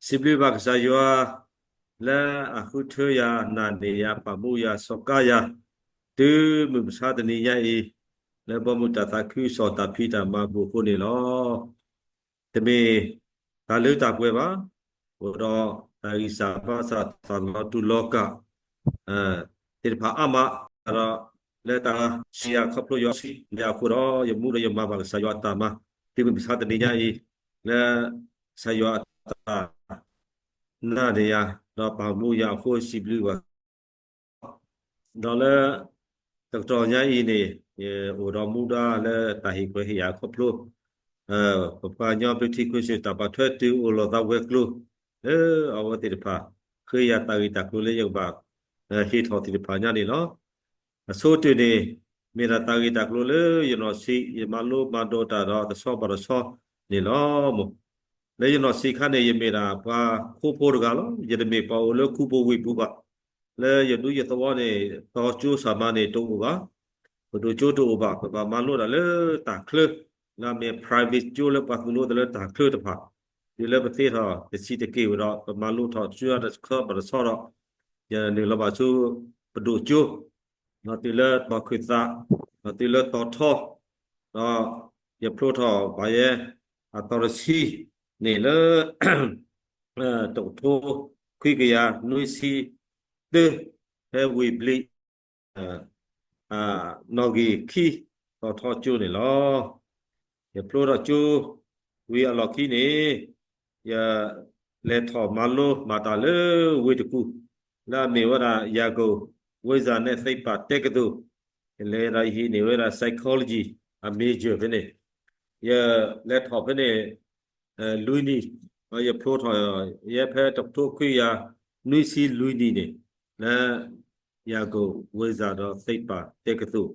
စံးဘျုးဘၣ်ကစၢ်ယွၤ လၢအဃုထၢယၤ နာ်န့ၢ်ယၤ ပာ်မူယၤ စီၤကါယၤ တုၤမုၢ်မဆါတနံၤညါအံၤ လၢဘီမုၢ်တၢ်သးခု စီၤတၢ်ဖံးတၢ်မၤအပူၤအဃိန့ၣ်လီၤ. တမ့ၢ်တၢ်လၢတၢ်ပှဲၤဘၣ်, အိၣ်ဒီးတၢ်ဂံၢ်စၢ်ဘါစၢ် တၢ်လီၤတူာ်လီၤကာ် သ့ၣ်တဖၣ်အါမး, ဒီးလၢတၢ်စံးယၤခီဖျိယွၤစံးယၤအဃိဒီး ယမူဒီးယမၤဘၣ်ကစၢ်ယွၤအတၢ်မၤ တုၤမုၢ်မဆါတနံၤညါအံၤ လၢကစၢ်ယွၤအတၢ်နာ်န့ၢ်ယၤ ဒီးပာ်မူယၤအဃိ စံးဘျုးဘၣ် ဒီးလၢတကတီၢ်ညါအံၤန့ၣ် ယအိၣ်ဒီးမူဒါလၢတၢ်ဟ့ၣ်ကွဲးဟ့ၣ်ယၤခီဖျိ ပပှၤကညီဘျုးထံခဝ့ၡၢၣ် တၢ်ဘၣ်ထွဲတုၤအိၣ်လီၤသးဝဲၤကျိၤ လၢအဝဲသ့ၣ်တဖၣ် ဃ့ယၤတၢ်ဂ့ၢ်တၢ်ကျိၤလၢယကဘၣ် ဟ့ၣ်ထီၣ်သ့ၣ်တဖၣ်ညါန့ၣ်လီၤ. အဆိကတၢၢ်န့ၣ် မ့ၢ်ဒၣ်တၢ်ဂ့ၢ်တၢ်ကျိၤလၢယနီၢ်ဆံး ယမၤလိမၤဒိးတၢ်ဒီးတဆီဘၣ်တဆီန့ၣ်လီၤ. လၢယနီၢ်ဆံးခါန့ၣ် ယမ့ၢ်ဒၣ်ပှၤခိဖိတဂၤလီၤ. ယတမ့ၢ်ပှၤအိၣ်လၢခူပူၤဝ့ၢ်ပူၤဘၣ်. လၢယဒူယသဝီန့ၣ် တီကၠိစၢ်မၤန့ၣ်တအိၣ်ဘၣ်, ပဒိၣ်ကၠိတအိၣ်ဘၣ်. ပဘၣ်မၤလိတၢ်လၢတၢ်ချၢ, လၢအမ့ၢ် private ကၠိလၢပှၤသူၣ်လိသးလၢတၢ်ချၢတဖၣ်, တုၤလၢပသ့ထီၣ်တဆံးတက့ၢ်ဝဲဒီး ပမၤလိထီၣ်ကၠိတဆီဘၣ်တဆီဒီး ယနုာ်လီၤဘၣ်ဆူ ပဒိၣ်ကၠိ ဒီးတုၤလၢတီၤခုၣ်သး, ဒီးတုၤလၢတီၤထီ, ဒီးယဖျိထီၣ်ဘၣ်ယဲ အသီတဆံန့ၣ်လၢ တကထိခွံကယၤနွံဆံတၢ ဖဲဝ့ၢ်ဘျံး နီၣ်ဂံၢ်ခံ တီၤထီကၠိန့ၣ်လီၤ. ယဖျိထီၣ်ကၠိဝံၤအလီၢ်ခံန့ၣ် ယလဲၤထီၣ်မၤလိမၤတၢ်လၢဝ့ၢ်တကူၣ် လၢအမ့ၢ်ဝဲဒၣ် Yawgyo Wisdom နဲ့ သိပ္ပံတက္ကသိုလ် ယလဲၤဒီးယဟံးန့ၢ်ဝဲဒၣ် psychology အ major ဖဲန့ၣ် ယလဲၤထီၣ်ဖဲန့ၣ် လွံၢ်နံၣ်, ဒီးယဖျိထီၣ်ယဲဖဲတကထိခွံကယၤနွံဆံလွံၢ်နံၣ်န့ၣ် လၢ Yawgyo Wisdom ဒီး သိပ္ပံတက္ကသိုလ်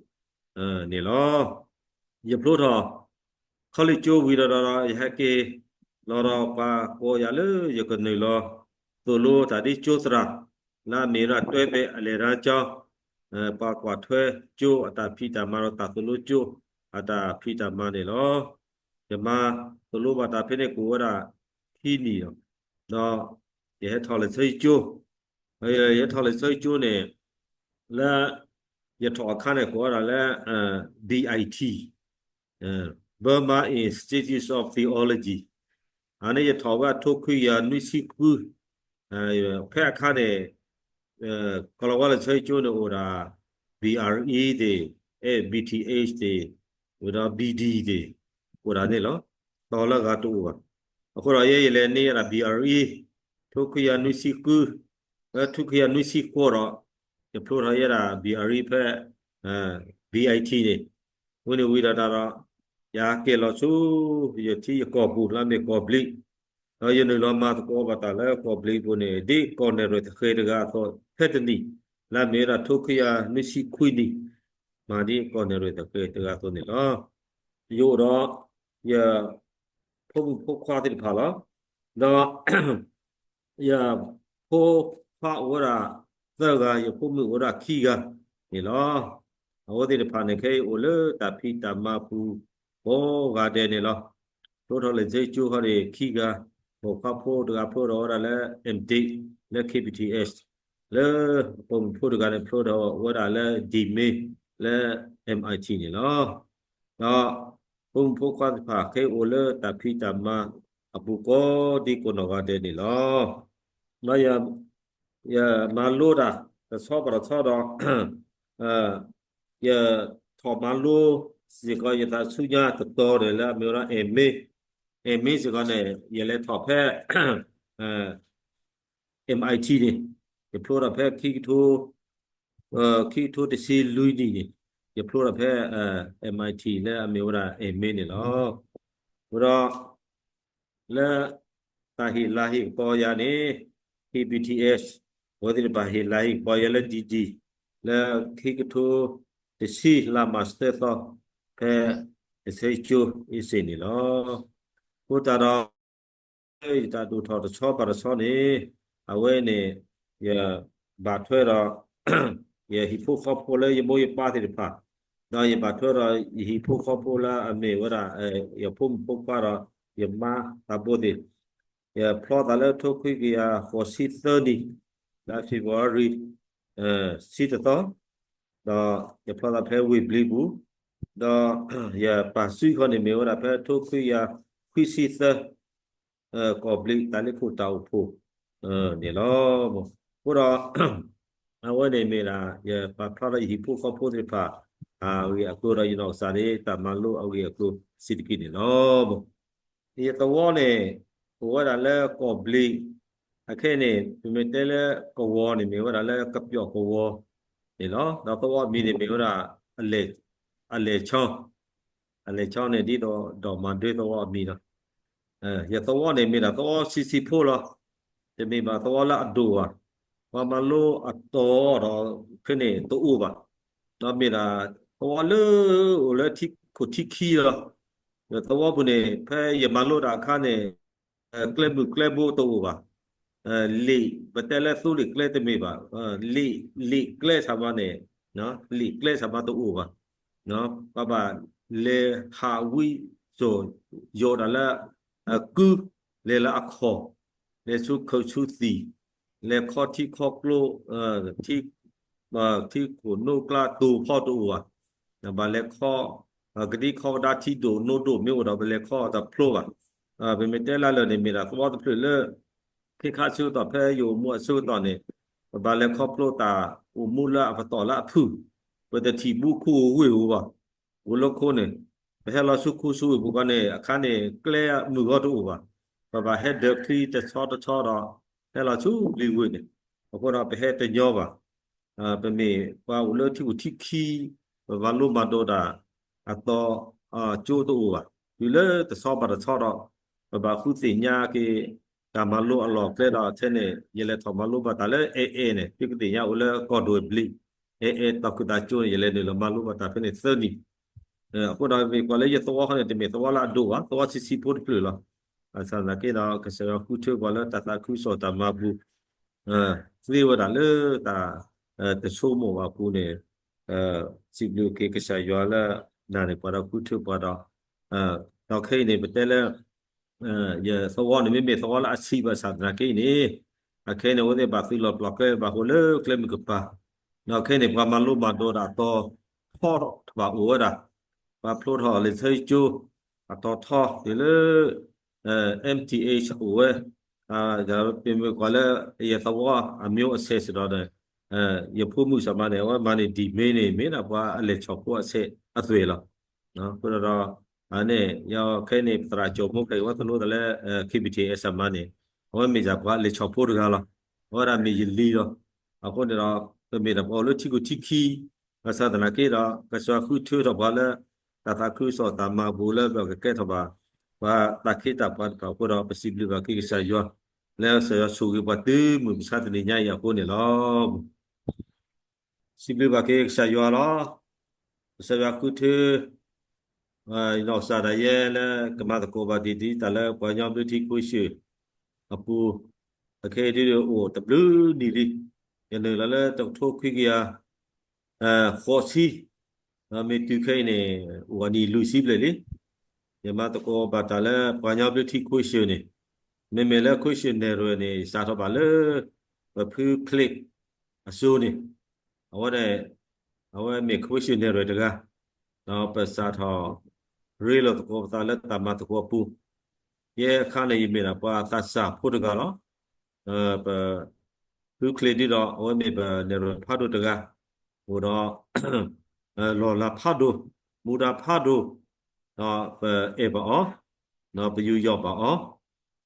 န့ၣ်လီၤ. ယဖျိထီၣ် college ကၠိဝံၤဒီး ဒီးယဟဲက့ၤလီၤဒီး ပှၤကိးယၤလၢယကနုာ်လီၤသိၣ်လိတၢ်ဒ်ကၠိသရၣ် လၢအမ့ၢ်ဝဲဒၣ် တွဲဖက်အလဲၤတန်းကျောင်း ပှၤကွၢ်ထွဲကၠိအတၢ်ဖံးတၢ်မၤဒီး တၢ်သိၣ်လိကၠိအတၢ်ဖံးတၢ်မၤန့ၣ်လီၤ. ယမၤသိၣ်လိဘၣ်တၢ်ဖဲန့ၣ်ကအိၣ်ဝဲဒၣ်ခံနံၣ်လီၤ. ဒီးယဟဲထီၣ်လံာ်စီဆှံကၠိ, ယဟဲထီၣ်လံာ်စီဆှံကၠိန့ၣ် လၢယထီၣ်အခါန့ၣ် ကိးဝဲဒၣ်လၢ BIT, Burma Institute of Theology, အန့ၣ်ယထီၣ်ဝဲအထိခွံကယၤနွံဆံဃု, ဖဲအခါန့ၣ် ကီၤလၤဝါလံာ်စီဆှံကၠိန့ၣ်အိၣ်ဒၣ် BRE သ့ၣ်, BTh သ့ၣ်, ဝံၤဒီး BD သ့ၣ်, အိၣ်ဒၣ်န့ၣ်လီၤ. တီၤလၢအဂၤတအိၣ်ဘၣ်. အဃိဒီးယဲယလဲၤန့ၢ်ဝဲဒၣ် BRE ထိခွံကယၤနွံဆံဃု, လၢထိခွံကယၤနွံဆံဃိးဒီး ယဖျိထီၣ်ယဲဒၣ် BRE ဖဲ BIT န့ၣ်, ဝံၤန့ၣ်ဝံၤဒီးတၢ်ဒီး ယဟဲက့ၤလီၤဆူ ယထံယကီၢ်ပူၤ လၢအမ့ၢ်ကီၢ်ဘျံး, ဒီးယနုာ်လီၤမၤသကိးဘၣ်တၢ်လၢကီၢ်ဘျံးအပူၤန့ၣ် ဒ်ကီၢ်နဲၣ်ရွဲၣ်သဃဲၤတဂၤအသိး ဖဲတနံၣ် လၢအမ့ၢ်ဝဲဒၣ်ထိခွံကယၤနွံဆံခွံနံၣ်, မၤဒ်ကီၢ်နဲၣ်ရွဲၣ်သဃဲၤတဂၤအသိးန့ၣ်လီၤ. ယအိၣ်ဒီးယဖိမုၣ်ဖိခွါသ့ၣ်တဖၣ်လီၤ. ဒီး ယဖိခွါအိၣ်ဝဲဒၣ်သၢဂၤ, ယဖိမုၣ်အိၣ်ဝဲဒၣ်ခံဂၤန့ၣ်လီၤ. အဝဲသ့ၣ်တဖၣ်န့ၣ် ခဲအံၤအိၣ်လၢတၢ်ဖံးတၢ်မၤပူၤ ကိးဂၤဒဲးန့ၣ်လီၤ. ဖျိထီၣ်လံာ်စီဆှံကၠိဃီန့ၣ်ခံဂၤ, ပိာ်ခွါဖိတဂၤဖျိထီၣ်ဝဲဒၣ်လၢ M.Div လၢ K.P.T.S, လၢပိာ်မုၣ်ဖိတဂၤန့ၣ် ဖျိထီၣ်ဝဲဒၣ်လၢ D.Min လၢ M.I.T န့ၣ်လီၤ. ဒီးပိာ်မုၣ်ဖိခွါသ့ၣ်တဖၣ် ခဲအံၤအိၣ်လၢတၢ်ဖံးတၢ်မၤအပူၤကိးဒံကိးနီၢ်ဂၤဒဲးန့ၣ်လီၤ. ဒီးယ ယမၤလိတၢ်တဆီဘၣ်တဆီဒီး ယထီၣ်မၤလိစ့ၢ်ကီး ယသးဆူညါတတီၤန့ၣ် လၢအမ့ၢ်ဝဲဒၣ် M.Min, M.Min စ့ၢ်ကီးန့ၣ် ယလဲၤထီၣ်ဖဲ M.I.T န့ၣ်, ယဖျိထီၣ်ဖဲခံကထိ ခံကထိတဆံလွံၢ်နံၣ်န့ၣ်, ယဖျိထီၣ်ဖဲ M.I.T လၢအမ့ၢ်ဝဲဒၣ် M.Min န့ၣ်လီၤ. အဃိဒီး လၢတၢ်ဟ့ၣ်လၤဟ့ၣ်ကပီၤယၤန့ၣ် K.P.T.S အဝဲသ့ၣ်တဖၣ်ဟ့ၣ်လၤဟ့ၣ်ကပီၤယၤလၢ D.D လၢခံကထိတဆံ လါမၢ်ၡးသၢသီ ဖဲလံာ်စီဆှံကၠိအ့စ့ၣ်န့ၣ်လီၤ. အဃိသတးဒီး ယတၢ်ဒိၣ်ထီၣ်တဆီဘၣ်တဆီန့ၣ် အဝဲန့ၣ် ယဘၣ်ထွဲဒီး ယဟံၣ်ဖိဃီဖိလၢယမိၢ်ယပၢ်သ့ၣ်တဖၣ်, ဒီးယဘၣ်ထွဲဒီးယဟံၣ်ဖိဃီဖိလၢအမ့ၢ်ဝဲဒၣ် ယဖိမုၣ်ဖိခွါဒီးယမါသးဘိသ့ၣ်, ယဖျီသးလၢထိခွံကယၤဃိးဆံသၢနံၣ် လါ February ဆံတသီ, ဒီးယဖျီသးဖဲဝ့ၢ်ဘျံးပူၤ, ဒီးယပာ်စုခီန့ၣ်မ့ၢ်ဝဲဒၣ်ဖဲထိခွံကယၤခွံဆံသၢ ကီၢ်ဘျံးတၢ်လ့ခိၣ်တၢ်အိၣ်ဖှိၣ်န့ၣ်လီၤ. အဃိဒီး အဝဲန့ၣ်မ့ၢ်ဒၣ် ယပာ်ဖျါထီၣ်ယဟံၣ်ဖိဃီဖိသ့ၣ်တဖၣ်အဂ့ၢ်အကျိၤဒီး ယနီၢ်ကစၢ်န့ၣ် တၢ်မၤလိအဂ့ၢ်အကျိၤစံးတက့ၢ်န့ၣ်လီၤ. ယသဝီန့ၣ် အိၣ်ဝဲဒၣ်လၢကီၢ်ဘျံး, အခဲအံၤန့ၣ် ပမ့ၢ်တဲလၢကဝီၤန့ၣ် မ့ၢ်ဝဲဒၣ်လၢကပျီၣ်ကဝီၤန့ၣ်လီၤ. ဒီးသဝီအမံၤန့ၣ်မ့ၢ်ဝဲဒၣ် အလဲၢ်, အလဲၢ်ဆီ, အလဲၢ်ဆီန့ၣ် ဒ်သိးဒီးမၤဒၢသဝီအမံၤလီၤ. ယသဝီန့ၣ်မ့ၢ်ဒၣ်သဝီဆံးဆံးဖိလီၤ. တမ့ၢ်ဘၣ်သဝီလၢအဒိၣ်ဘၣ်. ပှၤမၤလိအတီၤဒီးဖဲန့ၣ်တအိၣ်ဘၣ်. ဒီးမ့ၢ်ဒၣ်သဝီလၢအိၣ်လၢထံခိၣ်ထံခံလီၤ. ယသဝီပူၤန့ၣ် ဖဲယမၤလိတၢ်အခါန့ၣ် ကျဲမုၢ်ကျဲဘိတအိၣ်ဘၣ်. လံာ် ပတဲလၢသိလ့ၣ်ကျဲတမ့ၢ်ဘၣ်. လံာ်, လံာ်ကျဲဆၣ်မါန့ၣ်, လံာ်ကျဲဆၣ်မါတအိၣ်ဘၣ်. ပှၤဘၣ်လဲၤဟးဝံစိာ် ယိးဒၣ်လၢအကု, လဲၤလၢအခီၣ်, လဲၤဆူခုးဆူသံၣ်, လဲၤခီထံခီကျိ, ထံခိၣ်နိကျါတိၤဖီတအိၣ်ဘၣ်. ဘၣ်လဲၤခီ ကဒံခီကဒါထံဒိၣ်နိဒိၣ်မ့ၢ်အိၣ်ဒီး ပလဲၤခီတဖျိဘၣ်. ပမ့ၢ်တဲလၢလၢာ်န့ၣ် မ့ၢ်ဒၣ်သဝီတဖျၢၣ်လၢ ခ့ခါဆၢကတီၢ် ဖဲယအိၣ်မူအဆၢကတီၢ်န့ၣ် ပဘၣ်လဲၤခီဖျိတၢ်အိၣ်မူလၢအပတီၢ်လၢအဖုၣ်, ပတထံၣ်ဘုခိၣ်ဝ့ၢ်ဧိၤဘၣ်. အိၣ်လၢခိန့ၣ် ပဟဲလီၤဆူခိဆူဝ့ၢ်ပူၤခီန့ၣ် အခါန့ၣ် ကျဲမုၢ်ဂီၤတအိၣ်ဘၣ်. ပဘၣ်ဟဲဒၢးချံတဆီတဆီဒီး ဟဲလီၤဆူဘျံးဝ့ၢ်န့ၣ်, အဃိဒီးပဟဲတညီဘၣ်. ပမ့ၢ်ပှၤအိၣ်လၢထံခိၣ်ထံခံ, ပမၤလိမၤဒိးတၢ် အတီၤအကၠိတအိၣ်ဘၣ်. တုၤလၢတဆီဘၣ်တဆီဒီး ပဘၣ်ဃုသ့ၣ်ညါက့ၤ တၢ်မၤလိအလီၢ်အကျဲဒီး ထဲန့ၣ် ယလဲၤထီၣ်မၤလိဘၣ်တၢ်လၢအဲအဲန့ၣ် သုကသ့ၣ်ညါအိၣ်လၢကီၢ်ဒိၣ်ဘျံး, အဲအဲတီၤခုၣ်သးကၠိန့ၣ် ယလဲၤနုာ်လီၤမၤလိဘၣ်တၢ်ဖဲန့ၣ်သၢနံၣ်. အဃိဒီးမ့ၢ်ကွၢ်လၢယသဝီခီန့ၣ် တမ့ၢ်သဝီလၢအဒိၣ်ဘၣ်, သဝီဆံးဆံးဖိတဖျၢၣ်လီၤ. ဘၣ်ဆၣ်သနာ်က့ဒီး ကစၢ်ယွၤဃုထၢပှၤလၢတၢ်သးခုကစီၣ်တၢ်မၤပူၤ သ့ဝဲဒၣ်လၢတၢ်တဆိကမိၣ်ဘၣ်အပူၤန့ၣ်, စံးဘျုးက့ၤကစၢ်ယွၤလၢ နၤန့ၣ်ပှၤဒီးဃုထၢပှၤဒီး, ဒီးခဲအံၤန့ၣ် ပတဲလၢ ယသဝီန့ၣ် မ့မ့ၢ်သဝီလၢအဆံးဘၣ်ဆၣ်သနာ်က့အံၤန့ၣ်, အခဲအံၤန့ၣ် အဝဲသ့ၣ်ဘၣ်သုးလီၢ်ပျီၢ်ကျဲ ဘၣ်ဃိလၢကျဲမုၢ်ကပၤ, ဒီးခဲအံၤန့ၣ် ပှၤမၤလိမၤဒိးတၢ်အတီၤထီတဖၣ်အိၣ်ဝဲဒၣ်, ပှၤဖျိထီၣ်လံာ်စီဆှံကၠိ အတီၤထီတုၤလၢ MTh အိၣ်ဝဲ, ဒီးပမ့ၢ်ကွၢ်လၢ ယသဝီအမျိုးအဆက်စ့ၢ်ကီးဒီး ယဖိမုၣ်ဆၣ်မါန့ၣ် အဝဲမၤန့ၢ် D.Min န့ၣ် မ့ၢ်ဒၣ်ပှၤအလဲၤဆီၣ်ဖိအဆဲးအသွဲၣ်လီၤ. အဃိဒီး အန့ၣ် ယခဲအံၤန့ၣ် ပသရၣ်ကၠီၤမိၢ်ခဲအံၤ အဝဲသ့ၣ်နုာ်လီၤလၢ KBTS ဆၣ်မါန့ၣ် အဝဲမ့ၢ်ဒၣ်ပှၤလဲၤဆီၣ်ဖိတဂၤလီၤ. အဝဲဒၣ်မ့ၢ်ယလံၤလီၤ. အဃိန့ၣ်ဒီး ပမ့ၢ်ဒၣ်ပှၤအိၣ်လၢထံခိၣ်ထံခံ, ဘၣ်ဆၣ်သနာ်က့ဒီး ကစၢ်ယွၤဃုထၢထီၣ်ပှၤလၢ တၢ်သးခုကစီၣ်တၢ်မၤပူၤလၢပကကဲထီၣ်ဘၣ် ပှၤတၢ်ခ့တၢ်ပှၤတဖၣ်အဃိဒီး ပစံးဘျုးဘၣ်က့ၤကစၢ်ယွၤ လၢကစၢ်ယွၤဆိၣ်ဂ့ၤပှၤတုၤမုၢ်မဆါတနံၤညါအံၤအဃိန့ၣ်လီၤ. စံးဘျုးဘၣ်က့ၤကစၢ်ယွၤလီၤ. ကစၢ်ယွၤဃုထၢ နီၢ်ကစၢ်ဒၣ်ယဲလၢကမၤသကိးဘၣ်တ့ၢ်ဒံးတၢ်လၢပှၤကညီဘျၢထံခဝ့ၡၢၣ် အပူၤ, အခဲအံၤဒ်အိၣ်တဘျုးနံၣ်လံ, ယနုာ်လီၤလၢတကထိခွံကယၤ ဃိးဆံ, မ့ၢ်တုၤခဲအံၤန့ၣ် အိၣ်အနံၣ်လွံၢ်ဆံဘျဲၣ်လံ. ယမၤသကိးဘၣ်တၢ်လၢပှၤကညီဘျၢထံခဝ့ၡၢၣ်န့ၣ်, မ့မ့ၢ်လၢခဝ့ၡၢၣ်နဲၣ်ရွဲၣ်န့ၣ် ယစးထီၣ်ဘၣ်လၢ ပဖုချ့ အစိၤန့ၣ်, အဝဲဒၣ် အဝဲမ့ၢ်ခဝ့ၡၢၣ်နဲၣ်ရွဲၣ်တဂၤ, ဒီးပစးထီၣ်ရ့လိာ်သကိးပသးလၢတၢ်မၤသကိးအပူၤ, ယဲအခါန့ၣ် ယမ့ၢ်ဒၣ်ပှၤသးစၢ်ဖိတဂၤလီၤ. ပဖုချ့ဒ်ဒီး အဝဲမ့ၢ်ပနဲၣ်ရွဲၣ်ဖးဒိၣ်တဂၤ, အိၣ်ဒီး လီၢ်လၤဖးဒိၣ်, မူဒါဖးဒိၣ်, ဒီးပအဲၣ်ဘၣ်အီၤ, ဒီးပယူးယီၣ်ဘၣ်အီၤ,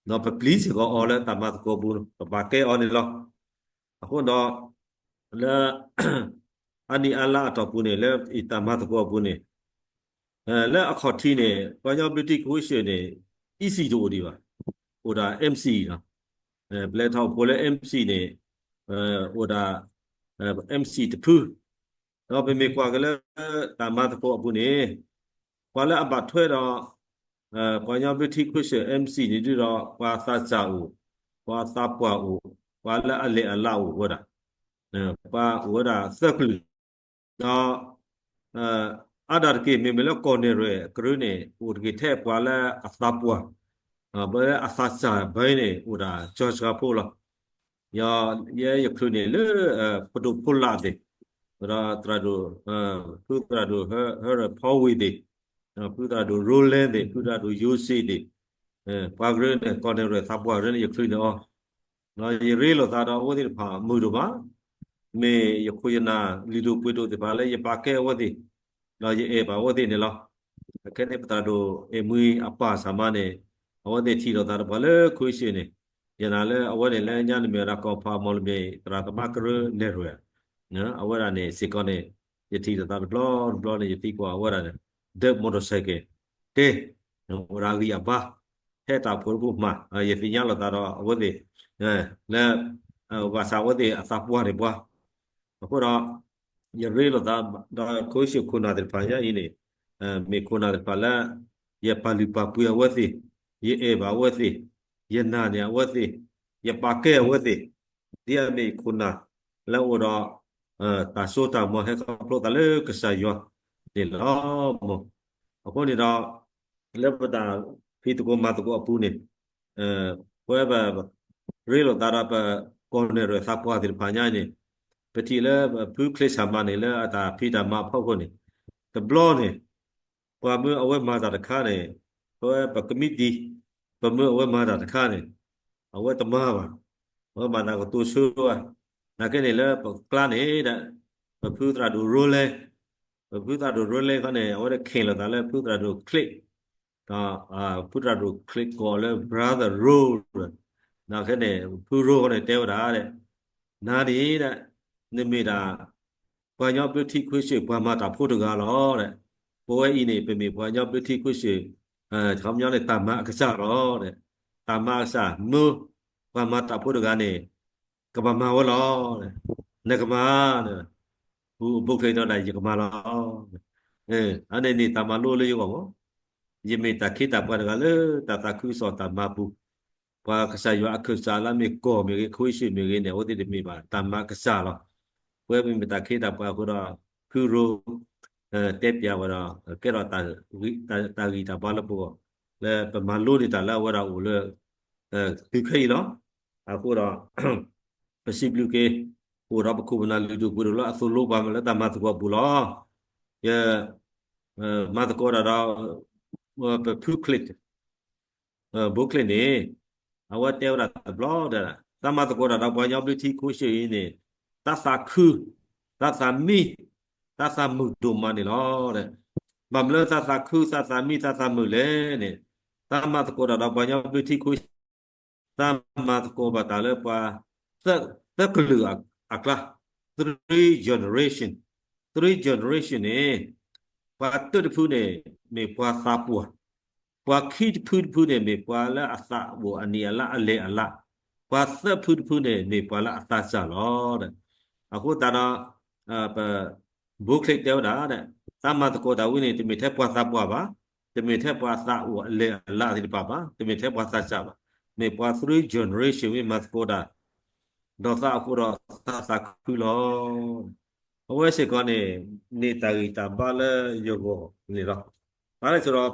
ဒီးပပျံၤစ့ၢ်ကီးအီၤလၢတၢ်မၤသကိးပူၤ ပဘၣ်ကဲအီၤန့ၣ်လီၤ. အဃိဒီး လၢ အနံၣ်အလါအတီၢ်ပူၤန့ၣ် လၢအတၢ်မၤသကိးအပူၤန့ၣ်, လၢအခီၣ်ထံးန့ၣ် ပှၤကညီဘျၢထံခဝ့ၡၢၣ်န့ၣ် EC တအိၣ်ဒံးဘၣ်, အိၣ်ဒၣ် MC လီၤ. ပလဲၤထီၣ်အိၣ်ဖှိၣ်လၢ MC န့ၣ် အိၣ်ဒၣ် MC တဖု, ဒီးပမ့ၢ်ကွၢ်က့ၤလၢတၢ်မၤသကိးအပူၤန့ၣ်, ပှၤလၢအဘၣ်ထွဲဒီး ပှၤကညီဘျၢထံခဝ့ၡၢၣ် MC န့ၣ်ဒ်ဒီး ပှၤသးစၢ်အိၣ်, ပှၤသးပှၢ်အိၣ်, ပှၤလၢအလဲၤအလးအိၣ်ဝဲဒၣ်, ပှၤအိၣ်ဝဲဒၣ်သၢကလုာ်, ဒီး အါဒၣ်တက့ၢ် မ့မ့ၢ်လၢကီၢ်နဲၣ်ရွဲၣ်အကရၢန့ၣ် အိၣ်တက့ၢ်ထဲပှၤလၢအသးပှၢ်, ဘၣ်အသးစၢ်ဘၣ်န့ၣ် အိၣ်ဒၣ်ကၠီစှၤဖိလီၤ. ယဲယချုးန့ၣ်လၢ ပဒိၣ်ဖိလးသ့ၣ်, ဒီးသရၣ်ဒိၣ်, ဖုသရၣ်ဒိၣ်ဟၢရၢၣ်ဖီဝ့ၤသ့ၣ်, ဖုသရၣ်ဒိၣ်ရိလဲသ့ၣ်, ဖုသရၣ်ဒိၣ်ယိၤစ့သ့ၣ်, ပှၤကရၢန့ၣ် ကီၢ်နဲၣ်ရွဲၣ်သးပှၢ်ကရၢန့ၣ် ယချုးန့ၣ်အီၤ, ဒီးယရ့လိာ်သးဒီးအဝဲသ့ၣ်တဖၣ်မုာ်ဒိၣ်မး, မ့ၢ်ယခိၣ်ယနၢ်လုၢ်ဒိၣ်ပှ့ၤဒိၣ်သ့ၣ်တဖၣ်လၢယပာ်ကဲအဝဲသ့ၣ်, ဒီးယအဲၣ်ဘၣ်အဝဲသ့ၣ်န့ၣ်လီၤ. အခဲန့ၣ် ပသရၣ်ဒိၣ်အဲၣ်မူအပၢ်စၢ်မါန့ၣ် အဝဲသ့ၣ်ထံၣ်လိာ်သးဒီးပှၤလၢခိၣ်ဆ့ၣ်န့ၣ်, ယနာ်လၢအဝဲန့ၣ်လၢညါန့ၣ်မ့ၢ်ဝဲဒၣ်ကီၢ်ဖးမီၢ်လမ့ၢ်သရၣ်သမါကရၢနဲၣ်ရွဲၣ်, အဝဲဒၣ်န့ၣ်စ့ၢ်ကီးန့ၣ် ယထံၣ်လိာ်သးတဘျီတဘျီန့ၣ် ယသံကွၢ်အဝဲဒၣ်န့ၣ် ဒီး motorcycle တဲ အိၣ်ဒၣ်အဂံၢ်အဘါ, ဟဲတၢ်ဖိတဖိမၤ, ယသ့ၣ်ညါလိာ်သးဒီးအဝဲသ့ၣ် လၢ ဘၣ်ဆၣ်အဝဲသ့ၣ်အသးပှၢ်န့ၣ်ပှၤ, အဃိဒီး ယရ့လိာ်သးဒီးခိၣ်ဆ့ၣ်ခိၣ်နၢ်သ့ၣ်တဖၣ်ညါအံၤန့ၣ်, မ့ၢ်ခိၣ်နၢ်သ့ၣ်တဖၣ်လၢ ယပာ်လုၢ်ပာ်ပှ့ၤအဝဲသ့ၣ်, ယအဲၣ်ဘၣ်အဝဲသ့ၣ်, ယနာ်န့ၢ်အဝဲသ့ၣ်, ယပာ်ကဲအဝဲသ့ၣ်, ဒ်အမ့ၢ်ခိၣ်နၢ်လၢအအိၣ်ဒီး တၢ်စိတၢ်ကမီၤဟဲခီဖျိသးလၢကစၢ်ယွၤန့ၣ်လီၤ. အဃိန့ၣ်ဒီး လၢပတၢ်ဖံးသကိးမၤသကိးအပူၤန့ၣ်, ပဝဲပရ့လိာ်သးဒီးပကီၢ်နဲၣ်ရွဲၣ်သးပှၢ်သ့ၣ်တဖၣ်ညါန့ၣ်, ပထံၣ်လၢဖုချ့စၢ်မါန့ၣ်လၢအတၢ်ဖံးတၢ်မၤအဖီခိၣ်န့ၣ်, တဘျီန့ၣ် ပှၤမၢအဝဲမၤတၢ်တခါန့ၣ်, ပဝဲပကမံးတံာ်, ပမၢအဝဲမၤတၢ်တခါန့ၣ်, အဝဲတမၤဘၣ်, အဝဲမၤတၢ်ကတိၤဆၢဘၣ်, နာ်က့န့ၣ်လၢပကျါန့ၣ်ဒီး ပဖုသရၣ်ဒိၣ်ရိလဲ, ပဖုသရၣ်ဒိၣ်ရိလဲခီန့ၣ် အဝဲဒၣ်ခ့ၣ်လိာ်သးလၢဖုသရၣ်ဒိၣ်ချ့, ဒီးဖုသရၣ်ဒိၣ်ချ့ကိးလၢ brother ရိ, နာ်က့န့ၣ် ဖုရိခီန့ၣ်တဲဝဲဒၣ်ဒီး, နၤန့ၣ်ဒီး နမ့ၢ်ဒၣ် ပှၤကညီဘျၢထံခဝ့ၡၢၣ်ပှၤမၤတၢ်ဖိတဂၤလီၤဒီး, ပဝဲအံၤန့ၣ် ပမ့ၢ်ပှၤကညီဘျၢထံခဝ့ၡၢၣ် ခီပညီန့ၣ်တၢ်မၤအကစၢ်လီၤဒီး, တၢ်မၤအကစၢ်မၢ ပှၤမၤတၢ်ဖိတဂၤန့ၣ် ကဘၣ်မၤဝဲလီၤ, နကမၤ, ပူၤဘိချ့ဒီးဒၣ်ယကမၤလီၤ, အန့ၣ်န့ၣ်တၢ်မၤလိလၢယဂီၢ်မး, ယမ့ၢ်တၢ်ခ့တၢ်ပှၤတဂၤလၢတၢ်သးခုကစီၣ်တၢ်မၤပူၤ, ပှၤကစၢ်ယွၤအခၢၣ်စးလၢအမ့ၢ်ကီၢ်မ့ၢ်ဂ့ၤ ခဝ့ၡၢၣ်မ့ၢ်ဂ့ၤန့ၣ် အဝဲသ့ၣ်တမ့ၢ်ဘၣ်တၢ်မၤအကစၢ်လီၤ. ပဝဲပမ့ၢ်တၢ်ခ့တၢ်ပှၤအဃိဒီး ဖုရိ တဲပျးဝဲဒီး ကဲထီၣ်တၢ်ဂံၢ်တၢ်ဘါလၢပဂီၢ်, လၢပမၤလိန့ၢ်တၢ်လၢအဝဲဒၣ်အိၣ်လၢ တုၤခဲအံၤလီၤ. အဃိဒီး ပစံးဘျုးက့ၤ အိၣ်ဒီးပခိၣ်ပနၢ်လုၢ်ဒိၣ်ပှ့ၤဒိၣ်လၢအသိၣ်လိပှၤလၢတၢ်မၤသကိးအပူၤလီၤ. ယ မၤသကိးတၢ်ဒီး ပဖုချ့ ဘိချ့န့ၣ် အဝဲတဲဝဲဒၣ်တဘျီဒီး တၢ်မၤသကိးတၢ်ဒီးပှၤကညီဘျၢထံခဝ့ၡၢၣ်အံၤန့ၣ် တၢ်သးခု တၢ်သးမံ တၢ်သးမုာ်ဒိၣ်မးန့ၣ်လီၤ. ဘၣ်မနုၤလၢတၢ်သးခု တၢ်သးမံ တၢ်သးမုာ်လဲၣ်န့ၣ်, တၢ်မၤသကိးတၢ်ဒီးပှၤကညီဘျၢထံခဝ့ၡၢၣ် တၢ်မၤသကိးဘၣ်တၢ်လၢပှၤ သၢကလုာ်အကျါ, three generation, three generation န့ၣ် ပှၤတၢတဖုန့ၣ် မ့ၢ်ပှၤသးပှၢ်, ပှၤခံတဖုတဖုန့ၣ် မ့ၢ်ပှၤလၢအသးအိၣ်အနံၣ်အလါအလဲၤအလး, ပှၤသၢဖုတဖုန့ၣ်မ့ၢ်ပှၤလၢအသးစၢ်လီၤ. အဃိသတးဒီး ပ ဘိချ့တဲဝဲဒၣ် တၢ်မၤသကိးတၢ်ဝဲန့ၣ် တမ့ၢ်ထဲပှၤသးပှၢ်ဘၣ်, တမ့ၢ်ထဲပှၤသးအိၣ်အလဲၤအလးသ့ၣ်တဖၣ်ဘၣ်, တမ့ၢ်ထဲပှၤသးစၢ်ဘၣ်, မ့ၢ်ပှၤ three generation ဝဲမၤသကိးတၢ် ဒီးသးအဃိဒီးသးသးခုလီၤ. အဝဲစ့ၢ်ကီးန့ၣ် န့ၢ်တၢ်ဂံၢ်တၢ်ဘါလၢယဂီၢ်န့ၣ်လီၤ. ဘၣ်လဲၣ်ဆိဒီး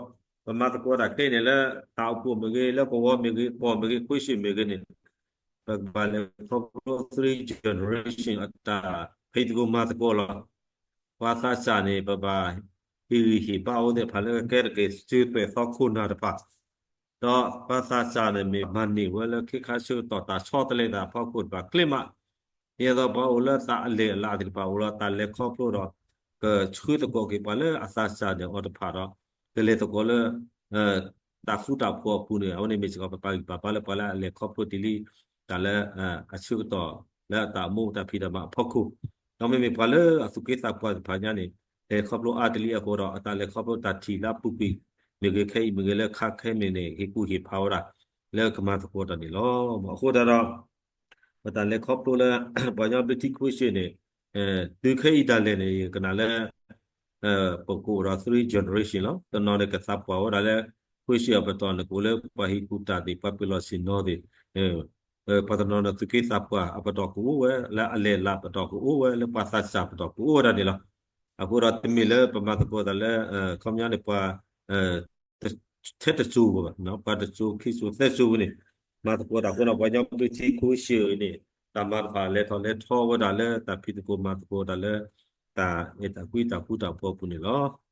ပမၤသကိးတၢ်ခဲအံၤန့ၣ်လၢ တၢ်အိၣ်ဖှိၣ်မ့ၢ်ဂ့ၤ, လၢကဝီၤမ့ၢ်ဂ့ၤ, ကီၢ်မ့ၢ်ဂ့ၤ, ခဝ့ၡၢၣ်မ့ၢ်ဂ့ၤန့ၣ် ပကဘၣ်လဲၤခီဖျိ three generation အတၢ်ဖံးသကိးမၤသကိးလီၤ. ပှၤသးစၢ်န့ၣ် ပဘၣ်ဟ့ၣ်ဂံၢ်ဟ့ၣ်ဘါအဝဲသ့ၣ်တဖၣ်လၢကကဲထီၣ်က့ၤ စုသွဲၣ်သီခိၣ်နၢ်တဖၣ် ဒီးပှၤသးစၢ်န့ၣ်မ့ၢ်မၤန့ၢ်ဝဲလၢခ့ခါဆၢကတီၢ်တၢ်ဆီတလဲတၢ်အဖီခိၣ်တဖၣ်ကျဲမး, ဒ်သိးပှၤအိၣ်လၢသးအလဲၤအလးသ့ၣ်တဖၣ် အိၣ်ဒီးတၢ်လဲၤခီဖျိဒီး ကဆှၢသကိးက့ၤပှၤလၢအသးစၢ်န့ၣ်အီၤတဖၣ်ဒီး ကလဲၤသကိးလၢ တၢ်ဃူတၢ်ဖိးအပူၤန့ၣ် အဝဲန့ၣ်မ့ၢ်စ့ၢ်ကီးပပာ်ဂံၢ်ပာ်ဘါလၢပှၤလၢအလဲၤခီဖျိတ့ၢ်လံ တၢ်လၢ အဆၢကတီၢ်လၢအတၢ်အိၣ်မူတၢ်ဖံးတၢ်မၤအဖီခိၣ်, ဒီးမ့မ့ၢ်ပှၤလၢအသူၣ်က့သးပှၢ်သ့ၣ်တဖၣ်ညါန့ၣ် လဲၤခီဖျိအါတ့ၢ်လံအဃိဒီး အတၢ်လဲၤခီဖျိတၢ်ထံၣ်လၢအပူၤကွံာ်မ့ၢ်ဂ့ၤ ခဲအံၤမ့ၢ်ဂ့ၤ လၢခါခဲမ့ၢ်န့ၣ် ဟ့ၣ်ကူၣ်ဟ့ၣ်ဖးဝဲဒၣ် လၢကမၤသကိးတၢ်န့ၣ်လီၤ. အဃိသတးဒီး ပတၢ်လဲၤခီဖျိလၢ ပှၤကညီဘျၢထံခဝ့ၡၢၣ်န့ၣ် တုၤခဲအံၤဒၣ်လဲာ်န့ၣ် ယကနၣ်လၢ ပကအိၣ်ဒီး three generation လီၤ. တနီၤန့ၣ်ကသးပှၢ်ဝဲဒၣ်လၢ ခဝ့ၡၢၣ်အပတီၢ်န့ၣ် ကအိၣ်လၢပှၤဟံၣ်ကူၣ်တၢ်သ့ၣ် ပှၤပၢၤလီၢ်ဆ့ၣ်နီၤသ့ၣ်, ပှၤတနီၤန့ၣ်သူၣ်က့သးပှၢ်အပတီၢ်ကအိၣ်ဝဲ လၢအလဲၤအလးပတီၢ်ကအိၣ်ဝဲ လၢပှၤသးစၢ်ပတီၢ်ကအိၣ်ဝဲဒၣ်န့ၣ်လီၤ. အဃိဒီးတမ့ၢ်လၢပမၤသကိးတၢ်လၢ ခီပညီန့ၣ်ပှၤ တ ထဲတစိၤဘၣ်, ပှၤတစိၤခံစိၤသၢစိၤဝဲန့ၣ် မၤသကိးတၢ်အဃိန့ၣ် ပှၤကညီဘျၢထံခဝ့ၡၢၣ်အံၤန့ၣ် တၢ်မၤတဖၣ်လဲၤထီၣ်လဲၤထီဝဲဒၣ်လၢတၢ်ဖံးသကိးမၤသကိးတၢ်လၢ တၢ်အဲၣ်တၢ်ကွံတၢ်ဃူတၢ်ဖိးအပူၤန့ၣ်လီၤ.